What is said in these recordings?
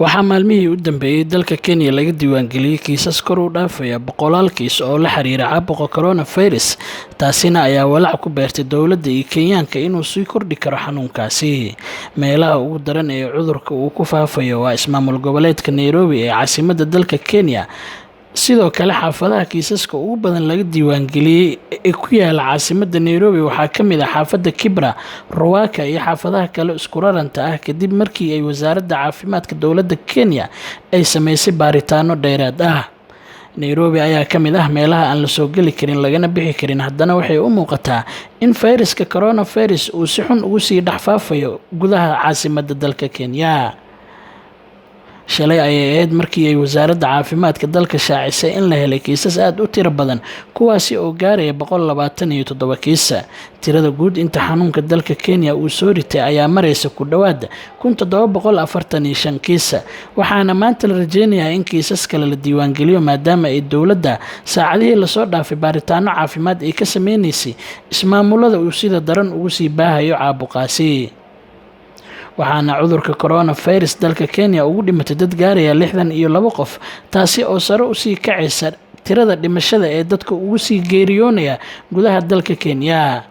Waxaa maalmihii u dambeeyay dalka Kenya laga diiwaangeliyay kiisas kor u dhaafaya boqolaal kiis oo la xiriira caabuqa coronavirus, taasina ayaa walaac ku beertay dowladda iyo Kenyaanka inuu sii kordhi karo xanuunkaasi. Meelaha ugu daran ee cudurka uu ku faafayo waa ismaamul goboleedka Nairobi ee caasimadda dalka Kenya. Sidoo kale, xaafadaha kiisaska ugu badan laga diiwaangeliyay ee ku yaala caasimadda Nairobi waxaa ka mid ah xaafadda Kibra, Ruaka iyo xaafadaha kale isku raranta ah, kadib markii ay wasaaradda caafimaadka dowladda Kenya ay sameysay baaritaano dheeraad ah. Nairobi ayaa ka mid ah meelaha aan la soo geli karin lagana bixi karin, haddana waxay u muuqataa in fayraska coronavirus uu si xun ugu sii dhex faafayo gudaha caasimadda dalka Kenya. Shalay ayay ahayd markii ay wasaaradda caafimaadka dalka shaacisay in la helay kiisas aad u tiro badan, kuwaasi oo gaaraya 127 kiis. Tirada guud inta xanuunka dalka Kenya uu soo ritay ayaa mareysa ku dhowaad 1745 kiis, waxaana maanta la rajeynayaa in kiisas kale la diiwaangeliyo, maadaama ay dowladda saacadihii lasoo dhaafay baaritaano caafimaad ay ka sameyneysay ismaamulada uu sida daran ugu sii baahayo caabuqaasi. Waxaana cudurka coronavirus dalka Kenya ugu dhimatay dad gaaraya 62 qof, taasi oo sare usii kacaysa tirada dhimashada ee dadka ugu sii geeriyoonaya gudaha dalka Kenya.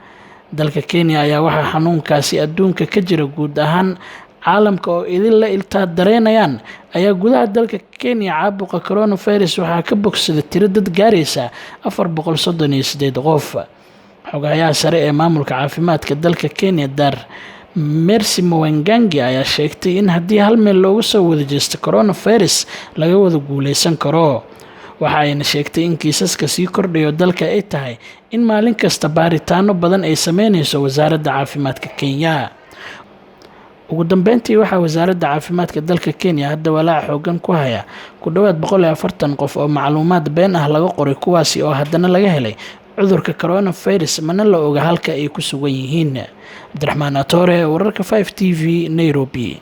Dalka Kenya ayaa waxaa xanuunkaasi adduunka ka jira guud ahaan caalamka oo idin la iltaa dareynayaan ayaa gudaha dalka Kenya caabuqa coronavirus waxaa ka bogsaday tiro dad gaaraysa 438 qof. Xogayaha sare ee maamulka caafimaadka dalka Kenya, Dar Mercy Mwangangi, ayaa sheegtay in haddii hal meel looga soo wada jeesto coronavirus laga wada guuleysan karo. Waxa ayna sheegtay in kiisaska sii kordhayo dalka ay tahay in maalin kasta baaritaano badan ay sameyneyso wasaaradda caafimaadka Kenya. Ugu dambeyntii, waxaa wasaaradda caafimaadka dalka Kenya hadda walaac xoogan ku haya ku dhowaad 140 qof oo macluumaad been ah laga qoray, kuwaasi oo haddana laga helay cudurka coronavirus, mana la oga halka ay ku sugan yihiin. Cabdiraxmaan Atore, wararka 5 TV, Nairobi.